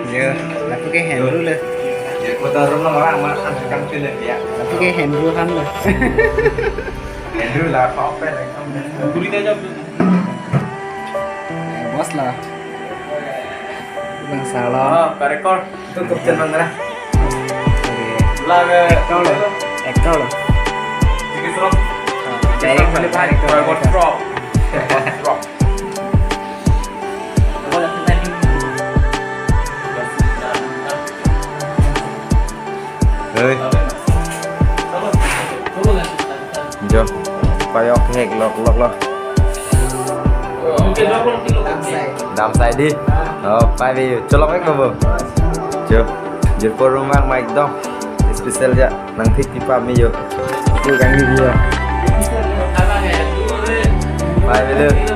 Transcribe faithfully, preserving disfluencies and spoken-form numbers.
Yo, lapu ke Henry lo. Ya, kota room lo orang mah angkang sini ya. Lapu ke Henry ham lo. Henry lah apa apa lagi. Guri aja. Eh, bos lah. Bang Salom. Oh, ka-record. Itu kebetulan mana? Oke. Lah, eh, Actor lo. Actor lo. Jadi serem. Jadi, jadi, balik, balik, balik. Drop. Drop. Hei. Jo. Payok hek lok lok lok. Damsai. Damsai di. Oh, pai bi. Cholok ek bobo. Jo. Jirpo rumah mic dong. Special ja. Nang thik tipa mi jo. Tu kang di jo. Pai bi lo.